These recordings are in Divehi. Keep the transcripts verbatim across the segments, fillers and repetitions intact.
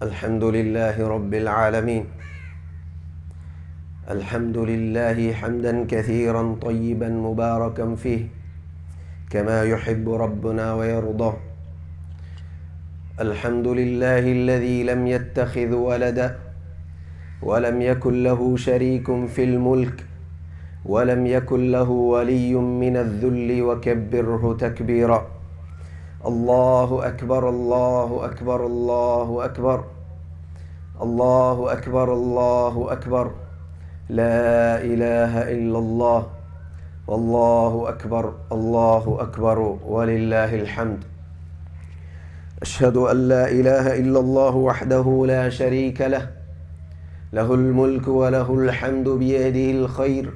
الحمد لله رب العالمين. الحمد لله حمدا كثيرا طيبا مباركا فيه كما يحب ربنا ويرضى. الحمد لله الذي لم يتخذ ولدا ولم يكن له شريك في الملك ولم يكن له ولي من الذل وكبره تكبيرا. الله أكبر، الله أكبر، الله أكبر. الله أكبر، الله أكبر. لا إله إلا الله. والله أكبر، الله أكبر، ولله الحمد. أشهد أن لا إله إلا الله وحده لا شريك له. له الملك وله الحمد بيده الخير.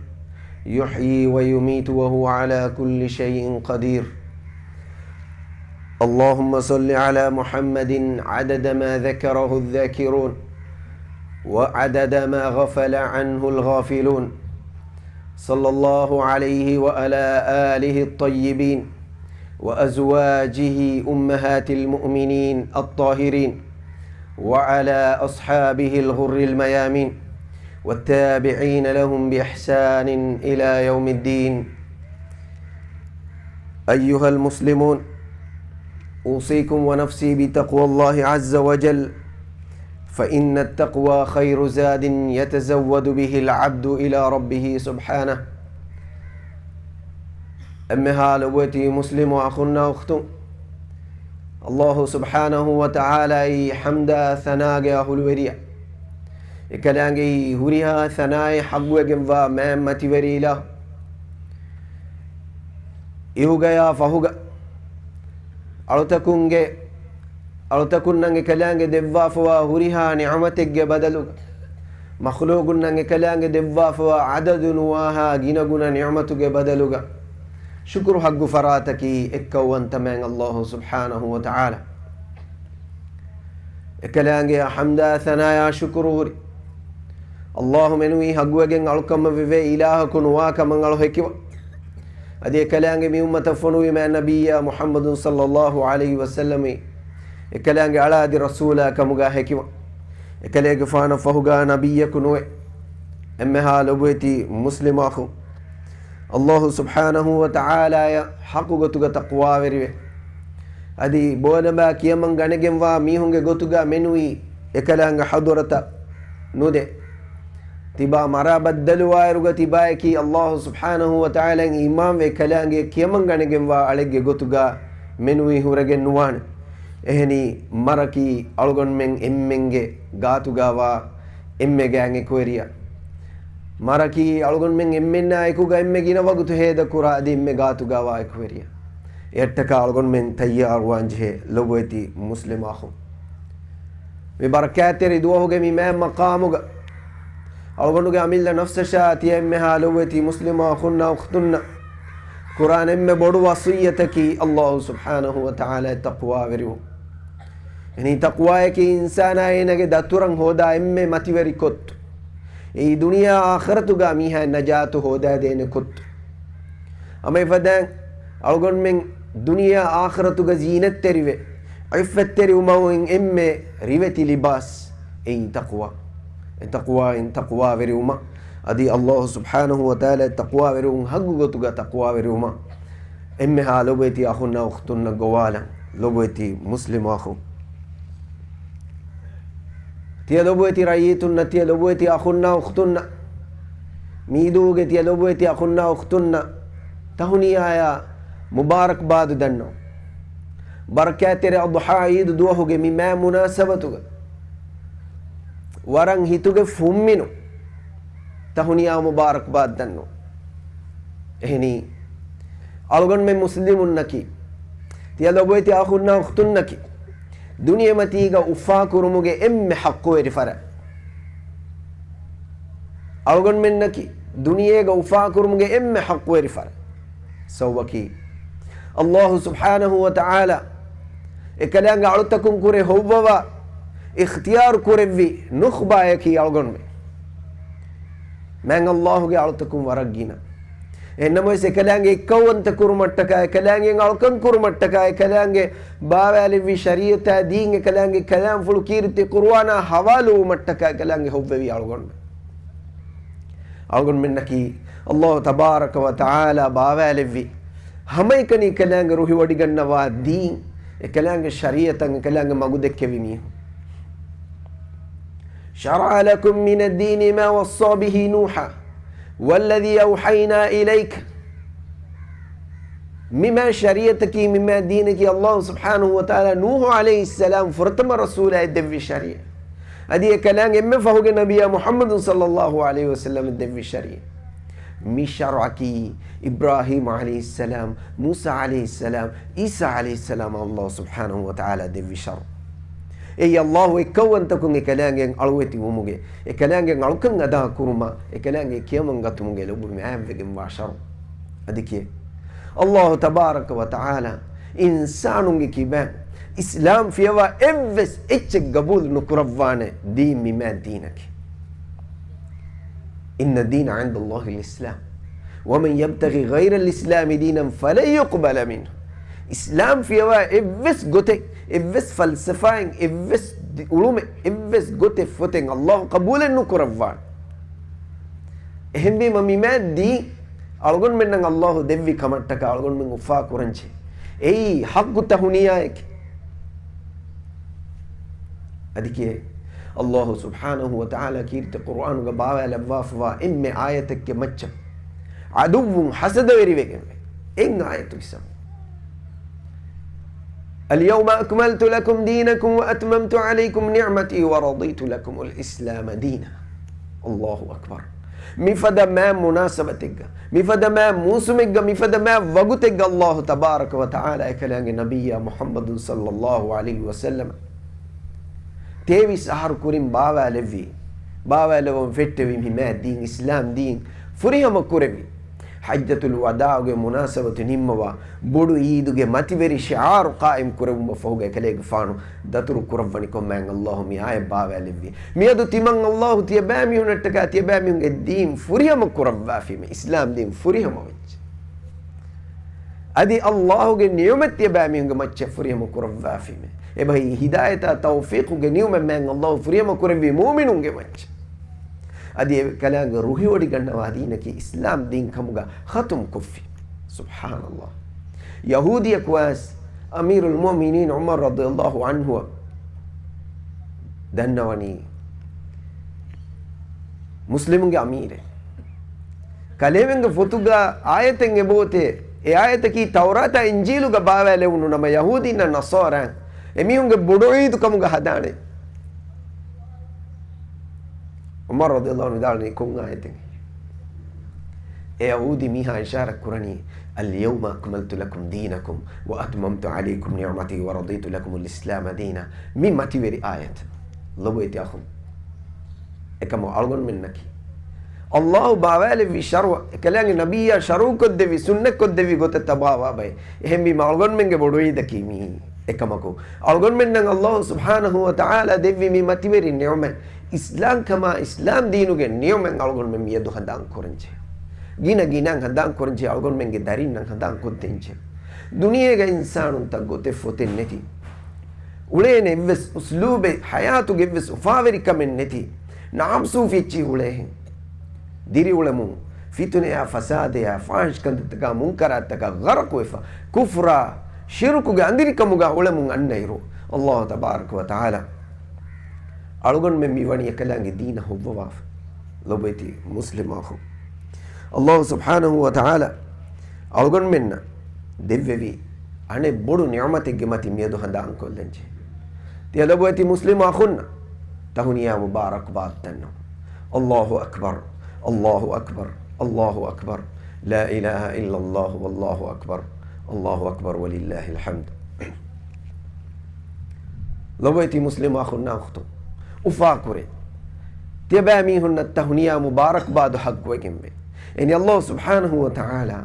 يحيي ويميت وهو على كل شيء قدير. اللهم صل على محمد عدد ما ذكره الذاكرون وعدد ما غفل عنه الغافلون. صلى الله عليه وعلى آله الطيبين وأزواجه أمهات المؤمنين الطاهرين وعلى أصحابه الغر الميامين والتابعين لهم بإحسان إلى يوم الدين. أيها المسلمون، أوصيكم ونفسي بتقوى الله عز وجل، فإن التقوى خير زاد يتزود به العبد إلى ربه سبحانه. އެންމެހާ ލޮބުވެތި މުސްލިމު އަޚުންނާ އުޚްތުން، ﷲ ސުބްޙާނަހޫ ވަތަޢާލާއީ ޙަމްދާ ސަނާގެ އަހުލުވެރިޔާ. އެކަލާނގެއީ ހުރިހާ ސަނާއެއް ޙައްޤުވެގެންވާ މާތް މަތިވެރި އިލާހު. އިހުގަޔާ ފަހުގަ އަޅުތަކުންގެ، އަޅުތަކުންނަށް އެކަލާނގެ ދެއްވާފަވާ ހުރިހާ ނިޢުމަތެއްގެ ބަދަލުގަ، މަޚްލޫޤުންނަށް އެކަލާނގެ ދެއްވާފަވާ ޢަދަދު ނުވާހާ ގިނަގުނަ ނިޢުމަތުގެ ބަދަލުގަ، ޝުކުރު ޙައްޤު ފަރާތަކީ އެއްކައުވަންތަ މާތް ﷲ ސުބްޙާނަހޫ ވަތަޢާލާ. އެކަލާނގެއަށް ޙަމްދާ ސަނާޔާ ޝުކުރު ހުރި ﷲ މެނުވީ ޙައްޤުވެގެން އަޅުކަމަށް ވެވޭ އިލާހަކު ނުވާ ކަމަށް އަޅު ހެކިވަން. އަދި އެކަލާނގެ މި އުއްމަތަށް ފޮނުވި މާތް ނަބިއްޔާ މުޙައްމަދު ޞައްލައްލާހު ޢަލައިހި ވަސައްލަމް އެކަލާނގެ އަޅާދި ރަސޫލާ ކަމުގަ ހެކިވަން. އެކަލޭގެފާނަށް ފަހުގަ ނަބިއްޔަކު ނުވެ. އެންމެހާ ލޮބުވެތި މުސްލިމު އަޚުން، ﷲ ސުބްޙާނަހޫ ވަތަޢާލާޔަށް ޙައްޤު ގޮތުގަ ތަޤްވާވެރިވެ، އަދި ބޯލަބާ ކިޔަމަން ގަނެގެންވާ މީހުންގެ ގޮތުގަ މެނުވީ އެކަލާނގެ ޙަޟުރަތަށް ނުދެ، ތިބާ މަރާ ބައްދަލުވާއިރުގަ ތިބާޔަކީ ﷲ ސުބްޙާނަހޫ ވަތަޢާލާއިން އީމާންވެ އެކަލާނގެ ކިޔަމަން ގަނެގެންވާ އަޅެއްގެ ގޮތުގަ މެނުވީ ހުރެގެން ނުވާނެ. އެހެނީ މަރަކީ އަޅުގަނޑުމެން އެންމެންގެ ގާތުގަވާ އެންމެ ގާތް އެކުވެރިޔާ. މަރަކީ އަޅުގަނޑުމެން އެންމެންނާ އެކުގަ އެންމެ ގިނަ ވަގުތު ހޭދަކުރާ އަދި އެންމެ ގާތުގަވާ އެކުވެރިޔާ. އެއަށްޓަކާ އަޅުގަނޑުމެން ތައްޔާރުވާންޖެހޭ ލޮބުވެތި މުސްލިމު އަޚުން. މި ބަރަކާތްތެރި ދުވަހުގެ މި މާތް މަޤާމުގަ އަޅުގަނޑުގެ އަމިއްލަ ނަފްސަށާ ތިޔަ އެންމެހާ ލޮބުވެތި މުސްލިމު އަޚުންނާ އުޚްތުންނަށް ކުރާން އެންމެ ބޮޑު ވަޞިއްޔަތަކީ ﷲ ސުބްޙާނަހޫ ވަތަޢާލާއަށް ތަޤްވާވެރިވުން. އެހެނީ ތަޤްވާޔަކީ އިންސާނާ އޭނަގެ ދަތުރަށް ހޯދާ އެންމެ މަތިވެރި ކޮއްތު. އެއީ ދުނިޔެ އާޚިރަތުގަ މީހާ ނަޖާތު ހޯދާދޭނެ ކޮއްތު. ހަމަ އެފަދައިން އަޅުގަނޑުމެން ދުނިޔެ އާޚިރަތުގަ ޒީނަތްތެރިވެ، ޢިއްފަތްތެރިވުމަށް އެންމެ ރިވެތި ލިބާސް އެއީ ތަޤްވާ. އެ ތަޤްވާއިން ތަޤްވާވެރިވުމަށް އަދި ﷲ ސުބްޙާނަހޫ ވަތަޢާލާއަށް ތަޤްވާވެރިވުން ޙައްޤު ގޮތުގަ ތަޤްވާވެރިވުމަށް އެންމެހާ ލޮބުވެތި އަޚުންނާ އުޚްތުންނަށް ގޮވާލަން. ލޮބުވެތި މުސްލިމު އަޚުން، ތިޔަ ލޮބުވެތި ރައްޔިތުންނަށް، ތިޔަ ލޮބުވެތި އަޚުންނާ އުޚްތުންނަށް، މީދޫގެ ތިޔަ ލޮބުވެތި އަޚުންނާ އުޚްތުންނަށް ތަހުނިޔާޔާ މުބާރަކްބާދު ދަންނަވަން. ބަރަކާތްތެރި އަޟްޙާ ޢީދު ދުވަހުގެ މި މާތް މުނާސަބަތުގަ ވަރަށް ހިތުގެ ފުންމިނުން ތަހުނިޔާ މުބާރަކްބާދު ދަންނަވަން. އެހެނީ، އަޅުގަނޑުމެން މުސްލިމުންނަކީ، ތިޔަ ލޮބުވެތި އަޚުންނާ އުޚްތުންނަކީ، ދުނިޔެމަތީގަ އުފާކުރުމުގެ އެންމެ ޙައްޤުވެރި ފަރާތް. އަޅުގަނޑުމެންނަކީ، ދުނިޔޭގަ އުފާކުރުމުގެ އެންމެ ޙައްޤުވެރި ފަރާތް. ސަބަބަކީ، ﷲ ސުބްޙާނަހޫ ވަތަޢާލާ އެކަލާނގެ އަޅުތަކުން ކުރެ ހޮއްވަވާ، އިޚްތިޔާރު ކުރެއްވި ނުޚްބާޔަކީ އަޅުގަނޑުމެން. މާތް ﷲގެ އަޅުތަކުން ވަރަށް ގިނަ. އެހެންނަމަވެސް އެކަލާނގެ އެއްކައުވަންތަ ކުރުމަށްޓަކާ، އެކަލާނގެ އަޅުކަން ކުރުމަށްޓަކާ، އެކަލާނގެ ބާވާލެއްވި ޝަރީއަތާ ދީން، އެކަލާނގެ ކަލާމްފުޅު ކީރިތި ޤުރުއާނާ ހަވާލުވުމަށްޓަކާ އެކަލާނގެ ހޮއްވެވީ އަޅުގަނޑުމެން. އަޅުގަނޑުމެންނަކީ ﷲ ތަބާރަކަ ވަ ތަޢާލާ ބާވާލެއްވި ހަމައެކަނި އެކަލާނގެ ރުހިވޮޑިގަންނަވާ ދީން، އެކަލާނގެ ޝަރީއަތަށް އެކަލާނގެ މަގު ދެއްކެވި މީހުން. شرع لكم من الدين ما وصى به نوحا والذي أوحينا إليك. މިމާ ޝަރީއަތަކީ، މިމާ ދީނަކީ ﷲ ސުބްޙާނަހު ވަ ތަޢާލާ ނޫޙު ޢަލައިހިއްސަލާމް ފުރަތަމަ ރަސޫލާއަށް ދެއްވި ޝަރީއަތް. އަދި އެކަލާނގެ އެންމެ ފަހުގެ ނަބިއްޔާ މުޙައްމަދު ޞައްލައްލާހު ޢަލައިހި ވަސައްލަމަށް ދެއްވި ޝަރީއަތް. މި ޝަރުޢަކީ އިބްރާހީމް ޢަލައިހިއްސަލާމް، މޫސާ ޢަލައިހިއްސަލާމް، ޢީސާ ޢަލައިހިއްސަލާމް ﷲ ސުބްޙާނަހު ވަ ތަޢާލާ ދެއްވި ޝަރުޢު. އެއީ ﷲ އެއްކައުވަންތަކުން އެކަލާނގެ އަޅުވެތި ވުމުގެ، އެކަލާނގެ އަޅުކަން އަދާ ކުރުމަށް، އެކަލާނގެ ކިޔަމަން ގަތުމުގެ ލޮބު މާތްވެގެންވާ ޝަރުޢު. އަދި ކިޔޭ، ﷲ ތަބާރަކަ ވަ ތަޢާލާ އިންސާނުންގެ ކިބައިން އިސްލާމް ފިޔަވާ އެއްވެސް އެއްޗެއް ގަބޫލު ނުކުރައްވާނެ ދީން މިމާތް ދީނަކީ. إن الدين عند الله الإسلام ومن يبتغ غير الإسلام دينا فلن يقبل منه. އިސްލާމް ފިޔަވާ އެއްވެސް ގޮތެއް، އެއްވެސް ފަލްސަފާއެއް، އެއްވެސް ދި-، އުޅުމެއް، އެއްވެސް ގޮތެއް ފޮތެއް ﷲ ޤަބޫލެއް ނުކުރައްވާނެ. އެހެންވީމަ މިމާތް ދީން އަޅުގަނޑުމެންނަށް ﷲ ދެއްވި ކަމަށްޓަކާ އަޅުގަނޑުމެން އުފާ ކުރަންޖެހޭ. އެއީ ޙައްޤު ތަހުނިޔާއެކޭ. އަދި ކިޔޭ، ﷲ ސުބްޙާނަހު ވަ ތަޢާލާ ކީރިތި ޤުރުއާނުގަ ބާވާލައްވާފަވާ އެންމެ އާޔަތެއްގެ މައްޗަށް ޢަދުއްވުން ޙަސަދަވެރިވެގެންވޭ. އެއް އާޔަތުގެ ސަބަބުން. اليوم أكملت لكم دينكم وأتممت عليكم نعمتي ورضيت لكم الإسلام دينا. الله أكبر. މިފަދަ މާތް މުނާސަބަތެއްގަ، މިފަދަ މާތް މޫސުމެއްގަ، މިފަދަ މާތް ވަގުތެއްގަ ﷲ ތަބާރަކަ ވަ ތަޢާލާ އެކަލާނގެ ނަބިއްޔާ މުޙައްމަދު ޞައްލައްލާހު ޢަލައިހި ވަސައްލަމަ ތޭވީސް އަހަރު ކުރިން ބާވާލެއްވި، ބާވާލެވުން ފެއްޓެވި މި މާތް ދީން، އިސްލާމް ދީން ފުރިހަމަ ކުރެއްވި. ޙައްޖަތުލް ވަދާޢުގެ މުނާސަބަތު ނިންމަވާ ބޮޑު ޢީދުގެ މަތިވެރި ޝިޢާރު ޤާއިމް ކުރެއްވުމަށް ފަހުގަ އެކަލޭގެފާނު ދަތުރު ކުރައްވަނިކޮށް މާތް ﷲ މި އާޔަތް ބާވާލެއްވި. މިއަދު ތިމަން ﷲ ތިޔަބައިމީހުނަށްޓަކާ ތިޔަބައިމީހުންގެ ދީން ފުރިހަމަ ކުރައްވާފީމޭ، އިސްލާމް ދީން ފުރިހަމަ ވެއްޖެ. އަދި ﷲ ގެ ނިޢުމަތް ތިޔަބައިމީހުންގެ މައްޗަށް ފުރިހަމަ ކުރައްވާފީމޭ. އެބަހީ ހިދާޔަތާ ތައުފީޤުގެ ނިޢުމަތް މާތް ﷲ ފުރިހަމަ ކުރެއްވީ މުއުމިނުންގެ މައްޗަށް. އަދި އެކަލާނގެ ރުހިވޮޑިގަންނަވާ ދީނަކީ އިސްލާމް ދީން ކަމުގަ ޚަތުމް ކޮށްފި. ސުބްޙާނަﷲ. ޔަހޫދިޔަކުވެސް އަމީރުލް މުއުމިނީން ޢުމަރު ރަޟިޔަﷲ ޢަންހު ދަންނަވަނީ މުސްލިމުންގެ އަމީރެއް. ކަލޭމެންގެ ފޮތުގަ އާޔަތެއް އެބައޮތޭ، އެ އާޔަތަކީ ތައުރާތާ އިންޖީލުގަ ބާވާލެވުނު ނަމަ، ޔަހޫދީންނަށް ނަޞާރާ އެމީހުންގެ ބޮޑު ޢީދު ކަމުގަ ހަދާނެ. ޢުމަރު ރަޟިޔަﷲ ވިދާޅުވީ ކޮން އާޔަތެއް؟ އެ ޔަހޫދީ މީހާ އިޝާރަތް ކުރަނީ، اليوم أكملت لكم دينكم وأتممت عليكم نعمتي ورضيت لكم الإسلام دينا. މި މަތިވެރި އާޔަތު. ލޮބުވެތި އަޚުން. އެކަމަކު އަޅުގަނޑުމެންނަކީ ﷲ ބާވާލެއްވި ޝަރުޢަށް، އެކަލާނގެ ނަބިއްޔާ ޝަރުޢުކޮށްދެއްވި، ސުންނަތްކޮށްދެއްވި ގޮތަށް ތަބާވާ ބައެއް. އެހެންވީމަ އަޅުގަނޑުމެންގެ ބޮޑު ޢީދަކީ މިއީ. އެކަމަކު އަޅުގަނޑުމެންނަށް ﷲ ސުބްޙާނަހު ވަ ތަޢާލާ ދެއްވި މި މަތިވެރި ނިޢުމަތް، އިސްލާމްކަމާ، އިސްލާމް ދީނުގެ ނިޢުމަތް އަޅުގަނޑުމެން މިއަދު ހަނދާން ކުރަންޖެހޭ. ގިނަ ގިނައިން ހަނދާން ކުރަންޖެހޭ، އަޅުގަނޑުމެންގެ ދަރިންނަށް ހަނދާން ކޮށްދޭންޖެހޭ. ދުނިޔޭގަ އިންސާނުންތައް ގޮތެއް ފޮތެއް ނެތި، އުޅޭނެ އެއްވެސް އުސްލޫބެއް، ޙަޔާތުގެ އެއްވެސް އުފާވެރިކަމެއް ނެތި، ނާމްސޫފި އެއްޗެހި އުޅޭހެން. ދިރިއުޅެމުން ފިތުނަޔާ، ފަސާދަޔާ، ފާޙިޝް ކަންތައްތަކާ، މުންކަރާތްތަކާ ޣަރަޤުވެފަ، ކުފްރާ، ޝިރުކުގެ އަނދިރިކަމުގާ އުޅެމުން އަންނައިރު، ﷲ ތަބާރަކަ ވަ ތަޢާލާ އަޅުގަނޑުމެން މިވަނީ އެކަލާނގެ ދީނަށް ހޮއްވަވާފަ. ލޮބުވެތި މުސްލިމް އަޚު، ﷲ ސުބްޙާނަހު ވަ ތަޢާލާ އަޅުގަނޑުމެންނަށް ދެއްވެވި އަނެއް ބޮޑު ނިޢުމަތެއްގެ މަތިން މިއަދު ހަނދާންކޮށްލަންޖެހޭ. ތިޔަ ލޮބުވެތި މުސްލިމް އަޚުންނަށް ތަހުނިޔާ މުބާރަކްބާދު ދަންނަވަން. ﷲ އަކްބަރު، ﷲ އަކްބަރު، ﷲ އަކްބަރު. لا إله إلا الله والله أكبر، الله أكبر ولله الحمد. ލޮބުވެތި މުސްލިމް އަޚުންނާ އުޚްތުން، އުފާކުރޭ، ތިޔަބައިމީހުންނަށް ތަހުނިޔާ މުބާރަކްބާދު ޙައްޤުވެގެންވޭ. އެނީ ﷲ ސުބްޙާނަހު ވަ ތަޢާލާ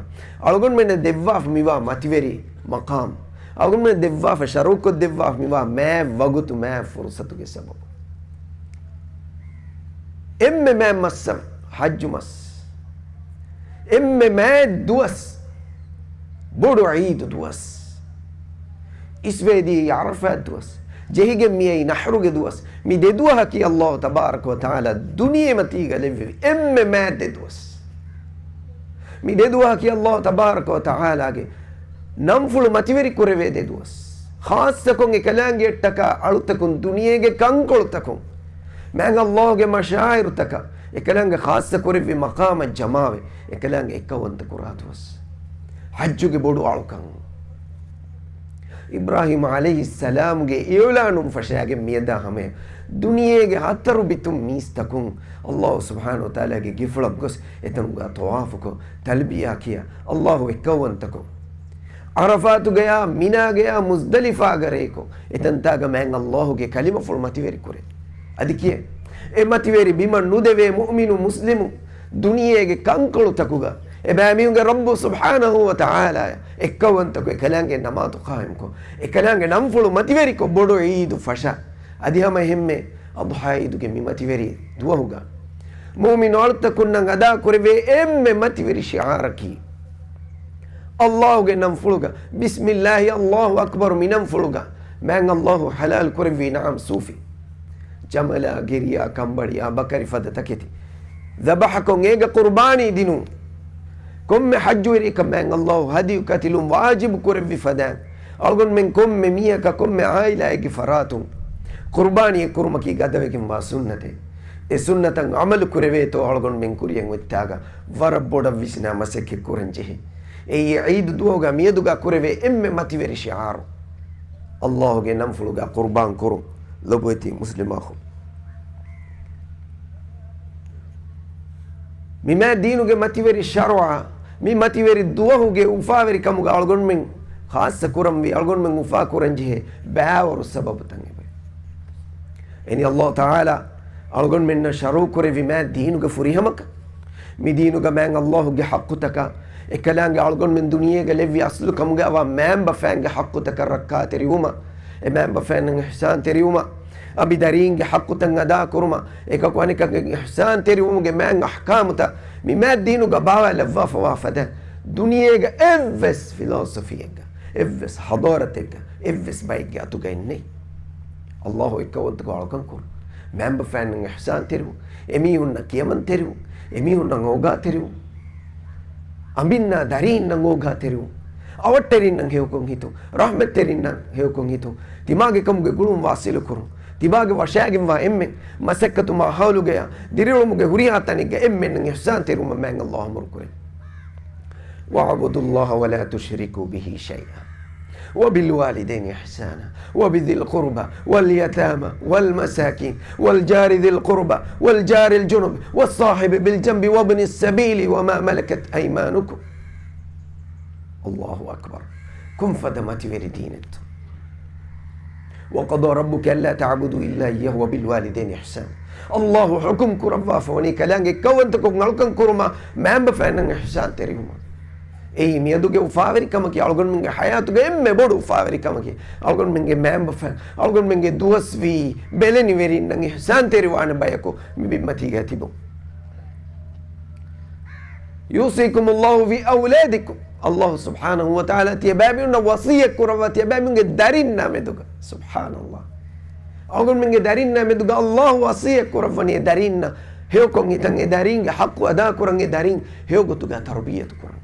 އަޅުގަނޑުމެންނަށް ދެއްވާފަ މިވާ މަތިވެރި މަޤާމް، އަޅުގަނޑުމެންނަށް ދެއްވާފަ، ޝަރުޢުކޮށް ދެއްވާފަ މިވާ މާތް ވަގުތު، މާތް ފުރުޞަތުގެ ސަބަބުން އެންމެ މާތް މައްސަށް ޙައްޖު މަސް، އެންމެ މާތް ދުވަސް، ބޮޑު ޢީދު ދުވަސް، އިސްވެދިޔައީ ޢަރަފާތް ދުވަސް، ޖެހިގެން މިއައީ ނަޙްރުގެ ދުވަސް. މި ދެ ދުވަހަކީ ﷲ ތަބާރަކަ ވަ ތަޢާލާ ދުނިޔެމަތީގަ ލެއްވި އެންމެ މާތް ދެ ދުވަސް. މި ދެ ދުވަހަކީ ﷲ ތަބާރަކަ ވަ ތަޢާލާގެ ނަންފުޅު މަތިވެރި ކުރެވޭ ދެ ދުވަސް. ޚާއްޞަކޮށް އެކަލާނގެއަށްޓަކާ އަޅުތަކުން ދުނިޔޭގެ ކަންކޮޅުތަކުން މާތް ﷲ ގެ މަޝާޢިރުތަކަށް އެކަލާނގެ ޚާއްޞަ ކުރެއްވި މަޤާމަށް ޖަމާވެ، އެކަލާނގެ އެއްކައުވަންތަ ކުރާ ދުވަސް. ޙައްޖުގެ ބޮޑު އަޅުކަން. އިބްރާހީމް ޢަލައިހިއްސަލާމްގެ އިޢުލާނުން ފަށާގެން މިއަދާ ހަމަޔަށް ދުނިޔޭގެ ހަތަރު ބިތުން މީސްތަކުން ﷲ ސުބްޙާނަހޫ ވަތަޢާލާގެ ގެފުޅަށް ގޮސް އެތަނުގަ ޠަވާފުކޮށް، ތަލްބިޔާ ކިޔާ، ﷲ އެއްކައުވަންތަކޮށް، ޢަރަފާތުގަޔާ މިނާގަޔާ މުޒްދަލިފާގަ ރޭކޮށް، އެތަންތާގަ މާތް ﷲ ގެ ކަލިމަފުޅު މަތިވެރި ކުރޭ. އަދި ކިޔޭ، އެ މަތިވެރި ބިމަށް ނުދެވޭ މުއުމިނު މުސްލިމު ދުނިޔޭގެ ކަންކޮޅުތަކުގަ އެބައިމީހުންގެ ރައްބު ސުބްޙާނަހޫ ވަތަޢާލާޔަށް އެއްކައުވަންތަކޮށް އެކަލާނގެ ނަމާދު ޤާއިމްކޮށް، އެކަލާނގެ ނަންފުޅު މަތިވެރިކޮށް ބޮޑު ޢީދު ފަށާ، އަދި ހަމަ އެހެންމެ އަޟްޙާ ޢީދުގެ މި މަތިވެރި ދުވަހުގަ މުއުމިނު އަޅުތަކުންނަށް އަދާކުރެވޭ އެންމެ މަތިވެރި ޝިޢާރަކީ، ﷲ ގެ ނަންފުޅުގަ ބިސްމިއްލާހި ﷲ އަކްބަރު މި ނަންފުޅުގަ މާތް ﷲ ޙަލާލު ކުރެއްވީ ނަޢަމް ސޫފި ޖަމަލާ، ގެރިޔާ، ކަނބަޅިޔާ، ބަކަރި ފަދަ ތަކެތި ޛަބަޙަކޮށް އޭގަ ޤުރުބާނީ ދިނުން. ކޮންމެ ޙައްޖުވެރިޔަކަށް މާތް ﷲ ހަދިޔު ކަތިލުން ވާޖިބު ކުރެއްވި ފަދައިން، އަޅުގަނޑުމެން ކޮންމެ މީހަކަށް ކޮންމެ ޢާއިލާއެއްގެ ފަރާތުން ޤުރުބާނީއެއް ކުރުމަކީ ގަދަވެގެންވާ ސުންނަތެއް. އެ ސުންނަތަށް ޢަމަލު ކުރެވޭތޯ އަޅުގަނޑުމެން ކުރިޔަށް އޮތްތާގަ ވަރަށް ބޮޑަށް ވިސްނާ މަސައްކަތް ކުރަން ޖެހޭ. އެއީ ޢީދު ދުވަހުގަ މިއަދުގަ ކުރެވޭ އެންމެ މަތިވެރި ޝިޢާރު، ﷲ ގެ ނަންފުޅުގަ ޤުރުބާން ކުރުން. ލޮބުވެތި މުސްލިމް އަޚުން، މި މާތް ދީނުގެ މަތިވެރި ޝަރުޢަށް، މި މަތިވެރި ދުވަހުގެ އުފާވެރިކަމުގަ އަޅުގަނޑުމެން ޚާއްޞަ ކުރަންވީ، އަޅުގަނޑުމެން އުފާކުރަން ޖެހޭ ބާވަރު ސަބަބުތައް އެބަ. އެނި ﷲ ތަޢާލާ އަޅުގަނޑުމެންނަށް ޝަރުޢު ކުރެއްވި މާތް ދީނުގެ ފުރިހަމަކަށް، މި ދީނުގަ މާތް ﷲ ގެ ޙައްޤުތަކާ، އެކަލާނގެ އަޅުގަނޑުމެން ދުނިޔޭގަ ލެއްވި އަސްލު ކަމުގައިވާ މައިންބަފައިންގެ ޙައްޤުތަކަށް ރައްކާތެރިވުމަށް، އެ މައިންބަފައިންނަށް އިޙްސާންތެރިވުމަށް، އަނބިދަރީންގެ ޙައްޤުތައް އަދާކުރުމަށް، އެކަކު އަނެކަކަށް އިޙްސާންތެރިވުމުގެ މާތް އަޙްކާމުތައް މި މާތް ދީނުގަ ބާވާލައްވާފަވާ ފަދަ ދުނިޔޭގަ އެއްވެސް ފިލޯސޮފީއެއްގަ، އެއްވެސް ޙަޟާރަތެއްގަ، އެއްވެސް ބައެއްގެ އަތުގައެއް ނެތް. ﷲ އެއްކައުވަންތަކޮށް އަޅުކަން ކުރުން، މައިންބަފައިންނަށް އިޙްސާންތެރިވުން، އެމީހުންނަށް ކިޔަމަންތެރިވުން، އެމީހުންނަށް އޯގާތެރިވުން، އަނބިންނާ ދަރީންނަށް އޯގާތެރިވުން، އަވަށްޓެރިންނަށް ހެޔޮކޮށް ހިތުން، ރަޙްމަތްތެރިންނަށް ހެޔޮކޮށް ހިތުން، ތިމާގެ ކަމުގެ ގުޅުން ވާޞިލުކުރުން، ތިބާގެ ވަށާގެންވާ އެންމެން، މަސައްކަތު މާހައުލުގަޔާ ދިރިއުޅުމުގެ ހުރިހާ ތަނެއްގަ އެންމެންނަށް އިޙްސާންތެރިވުމަށް މާތް ﷲ އަމުރު ކުރޭ. وَاعْبُدُوا اللَّهَ وَلَا تُشْرِكُوا بِهِ شَيْئًا وَبِالْوَالِدَيْنِ إِحْسَانًا وَبِذِي الْقُرْبَى وَالْيَتَامَى وَالْمَسَاكِينِ وَالْجَارِ ذِي الْقُرْبَى وَالْجَارِ الْجُنُبِ وَالصَّاحِبِ بِالْجَنْبِ وَابْنِ السَّبِيلِ وَمَا مَلَكَتْ أَيْمَانُكُمْ. ﷲ އަކްބަރު. ކޮންފަދަ މަތިވެރި ދީނެއްތޯ؟ وَقَضَىٰ رَبُّكَ أَلَّا تَعْبُدُوا إِلَّا إِيَّاهُ وَبِالْوَالِدَيْنِ إِحْسَانًا. ﷲ ޙުކުމް ކުރައްވާފަ ވަނީ ކަލާނގެ އެއްކައުވަންތަކޮށް އަޅުކަން ކުރުމަށް މައިންބަފައިންނަށް އިޙްސާންތެރިވުމަށް. އެއީ މިއަދުގެ އުފާވެރިކަމަކީ، އަޅުގަނޑުމެންގެ ޙަޔާތުގެ އެންމެ ބޮޑު އުފާވެރިކަމަކީ، އަޅުގަނޑުމެންގެ މައިންބަފައިން، އަޅުގަނޑުމެންގެ ދުވަސްވީ ބެލެނިވެރިންނަށް އިޙްސާންތެރިވާނެ ބަޔަކު މި ބިންމަތީގަ ތިބުން. يُوصِيكُمُ اللَّهُ فِي أَوْلَادِكُمْ. ﷲ ސުބްޙާނަހޫ ވަތަޢާލާ ތިޔަބައިމީހުންނަށް ވަޞިއްޔަތް ކުރައްވާ، ތިޔަބައިމީހުންގެ ދަރިންނާ މެދުގަ. ސުބްޙާނަﷲ. އަޅުގަނޑުމެންގެ ދަރިންނާ މެދުގަ ﷲ ވަޞިއްޔަތް ކުރައްވަނީ އެ ދަރިންނަށް ހެޔޮކޮށް ހިތަން، އެ ދަރިންގެ ޙައްޤު އަދާކުރަން، އެ ދަރިން ހެޔޮ ގޮތުގަ ތަރުބިއްޔަތު ކުރަން.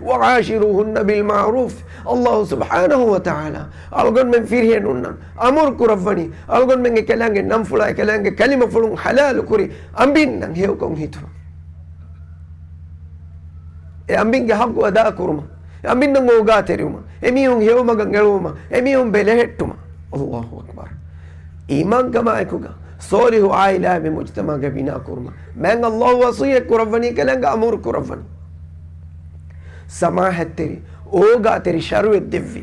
وَعَاشِرُوهُنَّ بِالْمَعْرُوفِ. ﷲ ސުބްޙާނަހޫ ވަތަޢާލާ އަޅުގަނޑުމެން ފިރިހެނުންނަށް އަމުރު ކުރައްވަނީ، އަޅުގަނޑުމެންގެ ކަލާނގެ ނަންފުޅާ، އެ ކަލާނގެ ކަލިމަފުޅުން ޙަލާލު ކުރި އަނބިންނަށް ހެޔޮކޮށް ހިތުން. އެ އަނބިންގެ ޙައްޤު އަދާކުރުމަށް، އެ އަނބިންނަށް އޯގާތެރިވުމަށް، އެމީހުން ހެޔޮމަގަށް އެޅުވުމަށް، އެމީހުން ބެލެހެއްޓުމަށް. ﷲ އަކްބަރު. އީމާންކަމާއެކުގަ ޞާލިޙު ޢާއިލާއެއް މުޖްތަމަޢުގަ ބިނާކުރުމަށް މާތް ﷲ ވަޞިއްޔަތް ކުރައްވަނީ، ކަލާނގެ އަމުރު ކުރައްވަނީ. ސަމާޙަތްތެރި، އޯގާތެރި ޝަރުޢެއް ދެއްވި،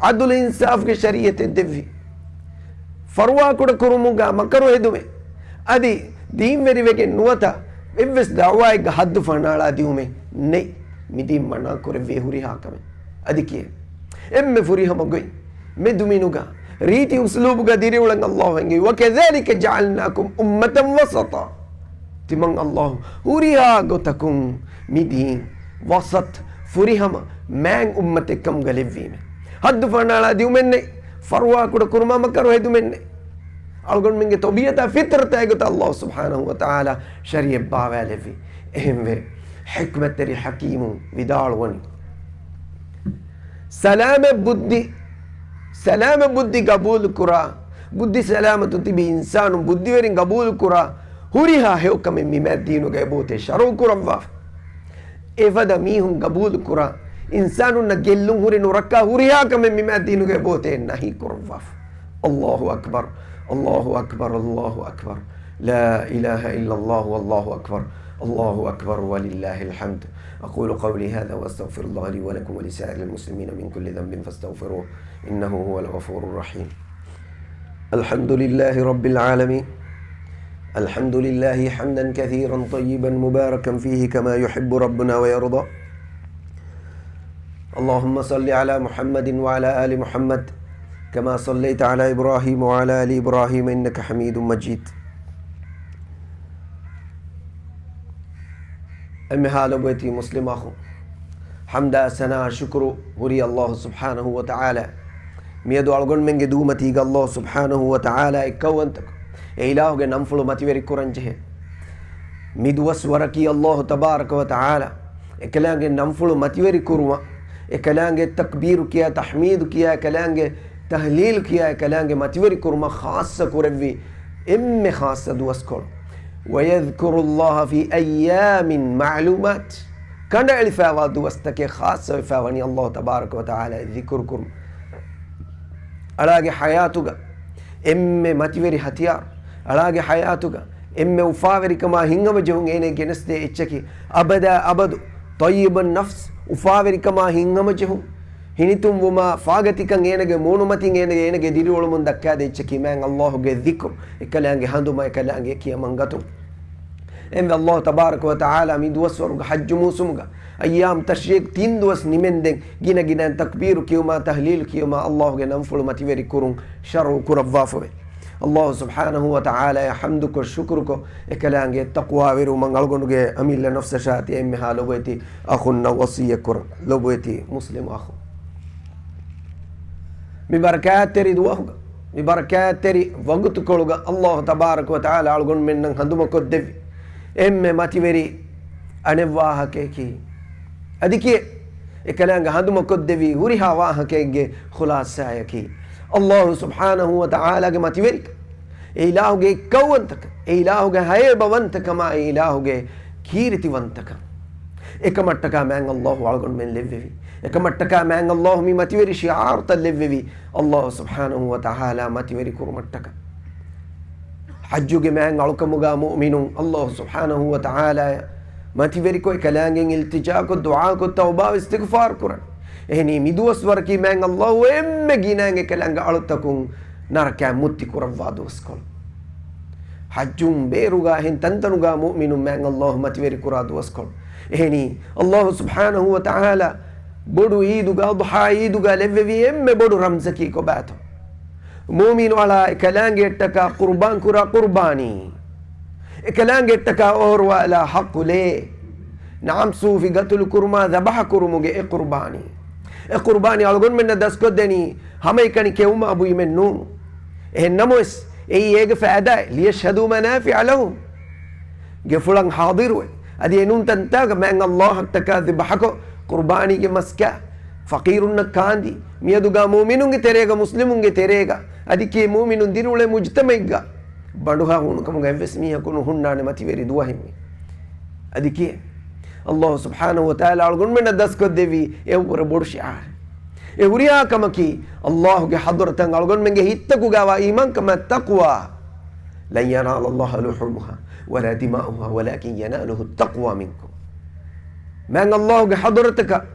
ޢަދުލު އިންސާފުގެ ޝަރީޢަތެއް ދެއްވި، ފަރުވާކުޑަކުރުމުގަ މަކަރު ހެދުމެއް، އަދި ދީންވެރިވެގެން ނުވަތަ އެއްވެސް ދަޢުވާއެއްގަ ޙައްދު ފަނާޅާދިއުމެއް ނެތް. މި ދީން މަނާ ކުރެއްވި ހުރިހާ ކަމެއް. އަދި ކިޔޭ، އެންމެ ފުރިހަމަ ގޮތް މެދުމިނުގަ ރީތި އުސްލޫބުގަ ދިރިއުޅަން ﷲ އެންގެވި، وَكَذَٰلِكَ جَعَلْنَاكُمْ أُمَّةً وَسَطًا. ތިމަން ﷲ ހުރިހާ ގޮތަކުން މި ދީން ވަސަތް، ފުރިހަމަ މާތް އުއްމަތެއްކަމުގަ ލެއްވީމެ. ހައްދު ފަނާޅާ ދިއުމެއްނެތް، ފަރުވާ ކުޑަ ކުރުމާ މަކަރު ހެދުމެއްނެތް. އަޅުގަނޑުމެންގެ ތަބީއަތާ ފިޠްރަތާ އެގޮތަށް ﷲ ސުބްޙާނަހޫ ވަތަޢާލާ ޝަރީޢަތް ބާވާލެއްވި. އެހެންވެ، ޙިކްމަތްތެރި ޙަކީމުން ވިދާޅުވަނީ، ސަލާމަތް ބުއްދި، ސަލާމަތް ބުއްދި ގަބޫލުކުރާ، ބުއްދި ސަލާމަތު ތިބި އިންސާނުން ބުއްދިވެރިން ގަބޫލުކުރާ ހުރިހާ ހެޔޮކަމެއް މި މާތް ދީނުގައި އެބައޮތޭ ޝަރުޢު ކުރައްވާފަ. އެފަދަ މީހުން ގަބޫލުކުރާ، އިންސާނުންނަށް ގެއްލުން ހުރި ނުރައްކާ ހުރިހާ ކަމެއް މި މާތް ދީނުގައި އެބައޮތޭ ނަހީ ކުރައްވާފަ. ﷲ އަކްބަރު، ﷲ އަކްބަރު، ﷲ އަކްބަރު. لا إله إلا الله والله أكبر، الله أكبر ولله الحمد. أقول قولي هذا وأستغفر الله لي ولكم ولسائر المسلمين من كل ذنب فاستغفروه إنه هو الغفور الرحيم. الحمد لله رب العالمين. الحمد لله حمدا كثيرا طيبا مباركا فيه كما يحب ربنا ويرضى. اللهم صل على محمد وعلى آل محمد كما صليت على إبراهيم وعلى آل إبراهيم إنك حميد مجيد. އެންމެހާ ލޮބުވެތި މުސްލިމް އަޚުން، ޙަމްދާ ސަނާ ޝުކުރު ހުރީ ﷲ ސުބްޙާނަހޫ ވަތަޢާލާ. މިއަދު އަޅުގަނޑުމެންގެ ދުވަސް މަތީގަ ﷲ ސުބްޙާނަހޫ ވަތަޢާލާ އެއްކައުވަންތަކޮށް، އެ އިލާހުގެ ނަންފުޅު މަތިވެރި ކުރަން ޖެހޭ. މި ދުވަސް ވަރަކީ ﷲ ތަބާރަކަ ވަތަޢާލާ އެކަލާނގެ ނަންފުޅު މަތިވެރި ކުރުމަށް، އެކަލާނގެ ތަކްބީރު ކިޔާ، ތަޙްމީދު ކިޔާ، އެކަލާނގެ ތަހްލީލު ކިޔާ، އެކަލާނގެ މަތިވެރި ކުރުމަށް ޚާއްޞަ ކުރެއްވި އެންމެ ޚާއްޞަ ދުވަސްކޮޅު. ويذكر الله في أيام معلومات. ކަނޑައެޅިފައިވާ ދުވަސްތަކެއް ޚާއްޞަވެފައި ވަނީ ﷲ ތަބާރަކަ ވަތަޢާލާ އެ ޒިކުރު ކުރުމަށް. އަޅާގެ ޙަޔާތުގަ އެންމެ މަތިވެރި ހަތިޔާރު، އަޅާގެ ޙަޔާތުގަ އެންމެ އުފާވެރިކަމާ ހިތްހަމަޖެހުން އޭނަ ގެނެސްދޭ އެއްޗަކީ، އަބަދާ އަބަދު ޠައްޔިބުން ނަފްސް، އުފާވެރިކަމާ ހިތްހަމަޖެހުން، ހިނިތުންވުމާ ފާގަތިކަން އޭނަގެ މޫނުމަތިން އޭނަގެ، އޭނަގެ ދިރިއުޅުމުން ދައްކާދޭ އެއްޗަކީ މާތް ﷲގެ ޒިކުރު، އެކަލާނގެ ހަނދުމަ، އެކަލާނގެ ކިޔަމަންގަތުން. އެންމެ ﷲ ތަބާރަކަ ވަތަޢާލާ މި ދުވަސްވަރުގެ ޙައްޖު މޫސުމުގަ އައްޔާމް ތަޝްރީޤް ތިން ދުވަސް ނިމެންދެން ގިނަ ގިނައިން ތަކްބީރު ކިޔުމާ، ތަހްލީލު ކިޔުމާ، ﷲގެ ނަންފުޅު މަތިވެރި ކުރުން ޝަރުޢު ކުރައްވާފަވޭ. ﷲ ސުބްޙާނަހޫ ވަތަޢާލާއަށް ޙަމްދުކޮށް ޝުކުރުކޮށް، އެކަލާނގެ ތަޤްވާވެރިވުމަށް އަޅުގަނޑުގެ އަމިއްލަ ނަފްސަށާ ތިޔަ އެންމެހާ ލޮބުވެތި އަޚުންނަށް ވަޞިއްޔަތް ކުރަން. ލޮބުވެތި މުސްލިމް އަޚުން، މި ބަރަކާތްތެރި ދުވަހުގަ، މި ބަރަކާތްތެރި ވަގުތުކޮޅުގަ ﷲ ތަބާރަކަ ވަތަޢާލާ އަޅުގަނޑުމެންނަށް ހަނދުމަކޮށްދެއްވި އެންމެ މަތިވެރި އަނެއް ވާހަކަޔަކީ، އަދި ކިޔޭ، އެކަލާނގެ ހަނދުމަކޮށްދެއްވި ހުރިހާ ވާހަކައެއްގެ ޚުލާޞާއަކީ، ﷲ ސުބްޙާނަހޫ ވަތަޢާލާގެ މަތިވެރިކަން، އެ އިލާހުގެ އެއްކައުވަންތަކަން، އެ އިލާހުގެ ހައިބަވަންތަކަމާ، އެ އިލާހުގެ ކީރިތިވަންތަކަން. އެކަމަށްޓަކާ މާތް ﷲ އަޅުގަނޑުމެން ލެއްވެވި. އެކަމަށްޓަކާ މާތް ﷲ މި މަތިވެރި ޝިޢާރުތައް ލެއްވެވި، ﷲ ސުބްޙާނަހޫ ވަތަޢާލާ މަތިވެރި ކުރުމަށްޓަކާ. ޙައްޖުގެ މާތް އަޅުކަމުގަ މުއުމިނުން ﷲ ސުބްޙާނަހޫ ވަތަޢާލާއަށް މަތިވެރިކޮށް، އެކަލާނގެ އިލްތިޖާކޮށް، ދުޢާކޮށް، ތައުބާ އިސްތިޣްފާރު ކުރަން. އެހެނީ މި ދުވަސްވަރަކީ މާތް ﷲ އެންމެ ގިނައިން އެކަލާނގެ އަޅުތަކުން ނަރަކައިން މުއްތި ކުރައްވާ ދުވަސްކޮޅު. ޙައްޖުން ބޭރުގަ އެހެން ތަންތަނުގަ މުއުމިނުން މާތް ﷲ މަތިވެރި ކުރާ ދުވަސްކޮޅު. އެހެނީ، ﷲ ސުބްޙާނަހޫ ވަތަޢާލާ ބޮޑު ޢީދުގަ، އަޟްޙާ ޢީދުގަ ލެއްވެވި އެންމެ ބޮޑު ރަމްޒަކީ ކޮބާތޯ؟ މުއުމިނު އަޅާ އެކަލާނގެއަށްޓަކާ ޤުރްބާން ކުރާ ޤުރްބާނީ. އެކަލާނގެއަށްޓަކާ އޮހޮރުވާލާ ޙައްޤު ލޭ. ނަޢަމް، ސޫފި ގަތުލު ކުރުމާ ޛަބަޙަ ކުރުމުގެ އެ ޤުރްބާނީ. އެ ޤުރްބާނީ އަޅުގަނޑުމެންނަށް ދަސްކޮށްދެނީ ހަމައެކަނި ކެއުމާ ބުއިމެއް ނޫން. އެހެން ނަމަވެސް، އެއީ އޭގެ ފައިދާއެއް، ليشهدوا منافع لهم. ގެފުޅަށް ޙާޟިރުވެ، އަދި އެނޫން ތަންތާގަ މާތް ﷲއަށްޓަކާ ޛިބްޙަކޮށް، ޤުރްބާނީގެ މަސްކާ، ފަޤީރުންނަށް ކާންދީ، މިއަދުގަ މުއުމިނުންގެ ތެރޭގަ، މުސްލިމުންގެ ތެރޭގަ، އަދި ކިޔޭ މުއުމިނުން ދިރިއުޅޭ މުޖްތަމަޢެއްގަ ބަނޑުހާ ހޫނުކަމުގަ އެއްވެސް މީހަކު ނުހުންނާނެ މަތިވެރި ދުވަހެއް މީ. އަދި ކިޔޭ، ﷲ ސުބްޙާނަހޫ ވަތަޢާލާ އަޅުގަނޑުމެންނަށް ދަސްކޮށްދެއްވި އެއަށްވުރެ ބޮޑު ޝިޢާރެއް. އެ ހުރިހާ ކަމަކީ، ﷲގެ ޙަޟްރަތަށް އަޅުގަނޑުމެންގެ ހިތްތަކުގައިވާ އީމާންކަމާ ތަޤްވާ. لن ينال الله لحومها ولا دماؤها ولكن يناله التقوى منكم. މާތް ﷲގެ ޙަޟްރަތަކަށް